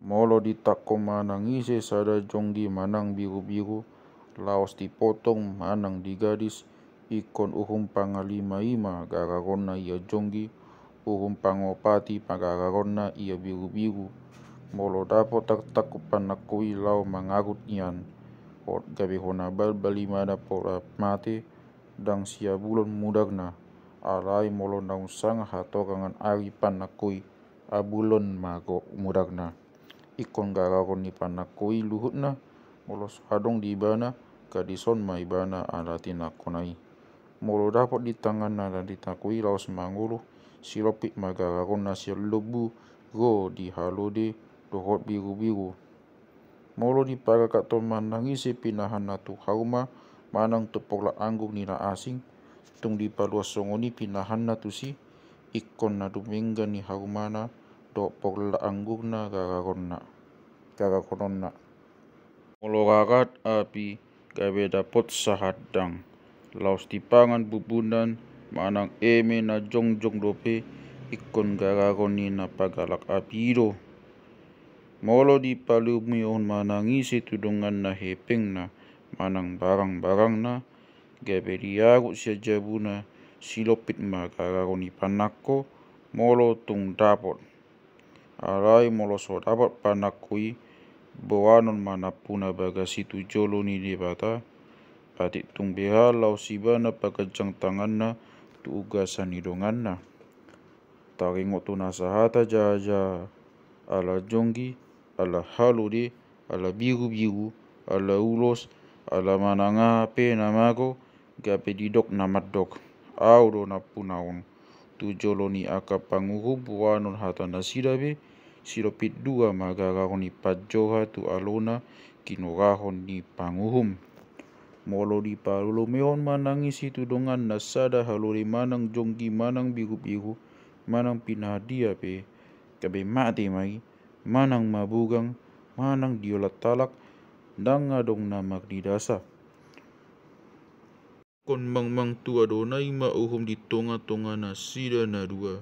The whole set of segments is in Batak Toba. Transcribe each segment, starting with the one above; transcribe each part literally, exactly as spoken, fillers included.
Molo ditangkon manang ise sada jonggi manang birubiru, laos dipotong manang digadis, ingkon uhum pangalimaima gararonna ia jonggi, uhum pangopati gararonna ia birubiru. Molo dapot ditangkon panangko i laho mangarut nian, hot gabe hona balbal ibana pola mate, ndang siabulon mudarna. Alai molo naung sanga hatorangan ari panangko i, abulon ma mudarna. Ingkon gararon ni panangko i luhutna, molo so adong di ibana, gadis on ma ibana ala tinangkona i. Molo dapot di tanganna na ditangko i laos mangolu, silompit ma gararonna sian lombu ro di halode dohot birubiru. Molo dipagathon manang ise pinahanna tu hauma manang tu porlak anggur ni na asing, tung dipaluas songon i pinahanna tusi, ingkon na dumenggan ni haumana dohot porlak anggurna gararonna, gararononna. Molo rarat api gabe dapot sahandang, laos dipangan bumbunan manang eme na jongjong dope, ingkon gararon ni na pagalak api i do. Molo dipalumehon manang ise tu donganna hepengna manang barangbarangna, gabe diarut sian jabuna, silompit ma gararon ni panangko, molo tung dapot. Alai molo so dapot panangko i, boanon ma nampuna bagas i tu jolo ni Debata, atik tung beha laos ibana paganjang tanganna tu ugasan ni donganna. Taringot tu nasa hata jaja, ala jonggi, ala halode, ala birubiru, ala ulos, ala manang aha pe na mago, gabe didok na mandok, au do nampuna on. Tu jolo ni angka panguhum boanon hata nasida be, silompit dua ma gararon ni panjoha tu alona ginorahon ni panguhum. Molo dipalumehon manang ise tu donganna sada halode manang jonggi manang birubiru, manang pinahan dia pe, gabe mate ma i, manang mabugang, manang diolat halak, ndang adong na marnidasa. Ingkon mangmang tu adona i ma uhum di tongatonga nasida na dua.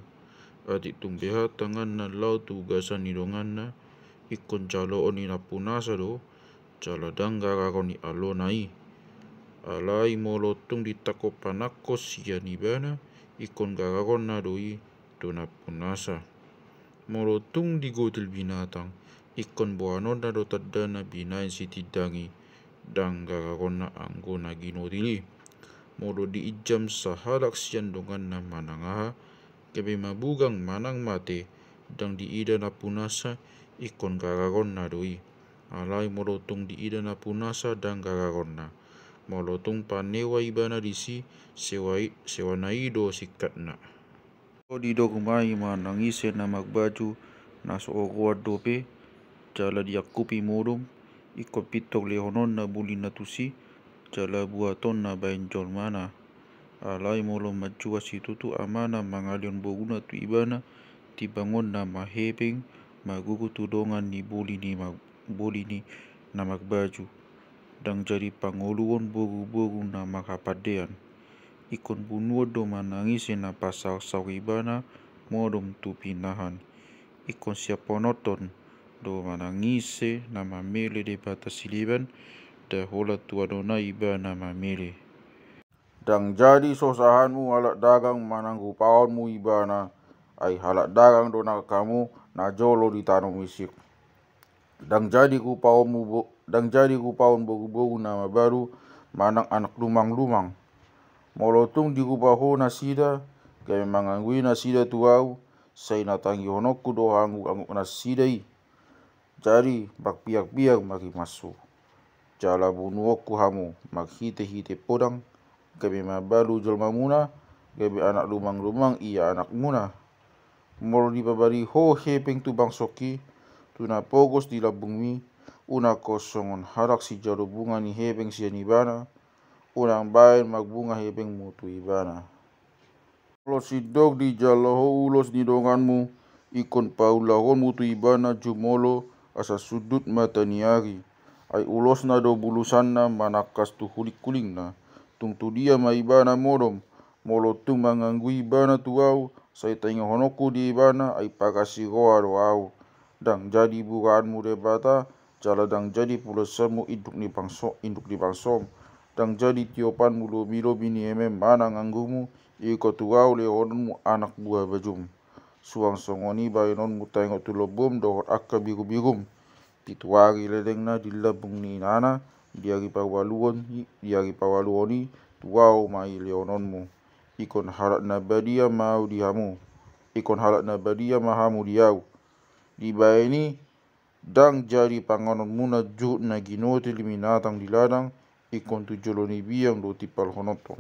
Atik tung beha tanganna laho tu ugasan ni donganna, ingkon jaloon ni nampunasa do, jala ndang gararon ni alona i. Alai molo tung ditangkon panangko sian ibana, ingkon gararonna do i tu nampunasa. Molo tung digotil binatang, ingkon boanonna do tandana binahen sitindangi, ndang gararonna anggo na ginotil i. Molo diinjam sahalak sian donganna manang aha, gabe mabugang manang mate, ndang diida nampunasa, ingkon gararonna do i. Alai molo tung diida nampunasa ndang gararonna. Molo tung panewa ibana disi, sewa i, sewana i do singkatna. Didok ma i manang ise na marbaju na so oroan dope, jala diangkupi modom, ingkon pintor lehononna bulina tusi, jala buatonna bahen jolmana. Alai molo manjua situtu amana mangalehon boruna tu ibana, timbangonna ma hepeng, marguru tu dongan ni boli ni mar-, boli ni na marbaju. Ndang jadi pangoluon boruboru na marhapandean. Ingkon bunuon do manang ise na pasaorsaor ibana modom tu pinahan. Ingkon siaphononhon do manang ise na mamele Debata sileban, nda holan tu adona ibana mamele. Ndang jadi sosahanmu halak dagang manang rupaonmu ibana, ai halak dagang do nang hamu na jolo di tano misir. Ndang jadi rupaonmu bo-, ndang jadi rupaon boruboru na mabalu manang anak lumanglumang. Molo tung dirupa ho nasida, gabe manganggui nasida tu ahu, sai na tangihononku do anggukangguk nasida i. Jadi marpiarpiar ma rimashu. Jala bunuonku hamu marhitehite podang, gabe mabalu jolmamuna, gabe anak lumanglumang ia anakmuna. Molo dipabali ho hepeng tu bangsongki, tu na pogos di lambungmi, unang ho songon halak sijalo bunga ni hepeng sian ibana, unang bahen marbunga hepengmu tu ibana. Molo sintong dijalo ho ulos ni donganmu, ingkon paulahonmu tu ibana jumolo asa sundut mata ni ari. Ai ulosna do bulusanna manangkas tu hulingkulingna. Tung tu dia ma ibana modom, molo tung manganggui ibana tu ahu, sai tangihononku di ibana, ai parasi roha do ahu. Ndang jadi buhaanmu Debata, jala ndang jadi pulasanmu induk ni bangso, induk ni bangsom. Ndang jadi tiopanmu lobilobi ni emem manang anggumu, ingkon tu ahu lehononmu anak buha bajum. Suang songon i bahenonmu taingot tu lombum dohot angka bigubigum. Pitu ari lelengna di lambung ni inana, di ari paualuon i, di ari paualuon i, tu ahu ma i lehononmu. Ingkon halak na badia ma ahu di hamu. Ingkon halak na badia ma hamu di ahu. Dibahen i, ndang jadi panganonmuna juhut na ginotil binatang di ladang, ingkon tu jolo ni biang do timpalhononhon.